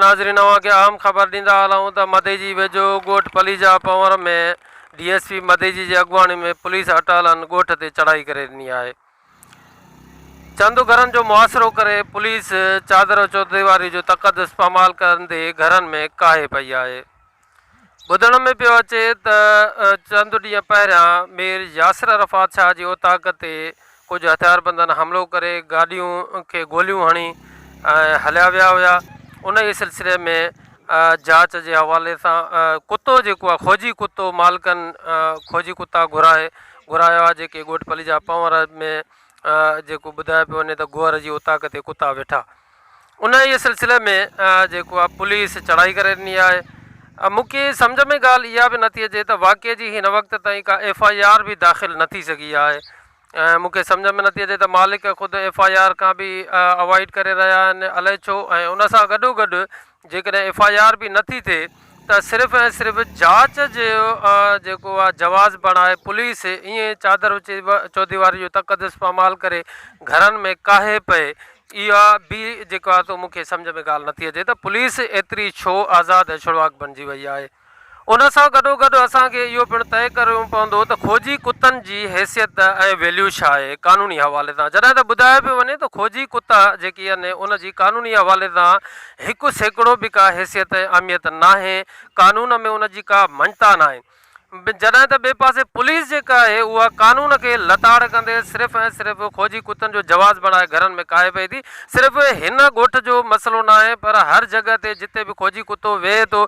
ناظرين اوهان کي اهم خبر ڏيندا هلون ته مديجي ويجهو ڳوٺ Palija Panhwar ۾ D S P Madeji جي اڳواڻي ۾ پوليس اٽالن ڳوٺ تي چڙهائي ڪري ڏني آهي. چند گهرن جو محاصرو ڪري پوليس چادر چوديواري جو تقدس پامال ڪندي گهرن ۾ ڪاهي پئي آهي. ٻڌڻ ۾ پيو اچي ته چند ڏينهن پهريان مير ياسر عرفات شاهه جي اوطاق تي ڪجهه هٿياربندن حملو ڪري گاڏيون کي گوليون هڻي ۽ هليا ويا هيا انهي سلسلي ۾ جاچ جي حوالي سان ڪتو جيڪو آهي کوجي ڪتو مالڪن کوجي ڪتا گهرائي گهرايو آهي جيڪي ڳوٺ پليجا پنهور ۾ جيڪو ٻڌايو پيو وڃي ته گوهر جي اوطاق تي ڪتا ويٺا انهيء سلسلي ۾ جيڪو آهي پوليس چڙهائي ڪري ڏني آهي. مون کي سمجهه ۾ ڳالهه اها به نٿي اچي ته واقعي جي هن وقت تائين ڪا ايف I R به داخل نه ٿي سگهي آهي ۽ مون کي سمجهه ۾ نٿي اچي ته مالڪ خود ايف I R کان به اوائڊ ڪري رهيا آهن الائي ڇو ۽ ان سان گڏو گڏ جيڪڏهن ايف I R به نٿي ٿئي ته صرف ۽ صرف جاچ جو جيڪو آهي جواز بڻائي پوليس ائين چادر چوديواري جو تقدس پامال ڪري گهرن ۾ ڪاهي پئي اها به جيڪو آهي سو مون کي سمجهه ۾ ڳالهه نٿي اچي ته پوليس ايتري ڇو آزاد ۽ ڇڙواڳ بڻجي وئي آهي. ان سان گڏوگڏ اسان کي اهو پڻ طئي ڪرڻو پوندو ته کوجي ڪتن جي حيثيت ۽ ويليو ڇا آهي قانوني حوالي سان جڏهن ته ٻڌايو پيو وڃي ته کوجي ڪتا جيڪي آهن ان جي قانوني حوالي سان 1% به ڪا حيثيت ۽ اهميت ناهي قانون ۾ ان جي ڪا مڃتا ناهي. جڏهن ته ٻئي پاسي پوليس جيڪا آهي اها قانون کي لتاڙ ڪندي صرف ۽ صرف کوجي ڪتن جو جواز بڻائي گهرن ۾ ڪاهي پئي ٿي. صرف هن ڳوٺ جو مسئلو ناهي پر هر جڳهه تي جتي به کوجي ڪتو ويهي ٿو.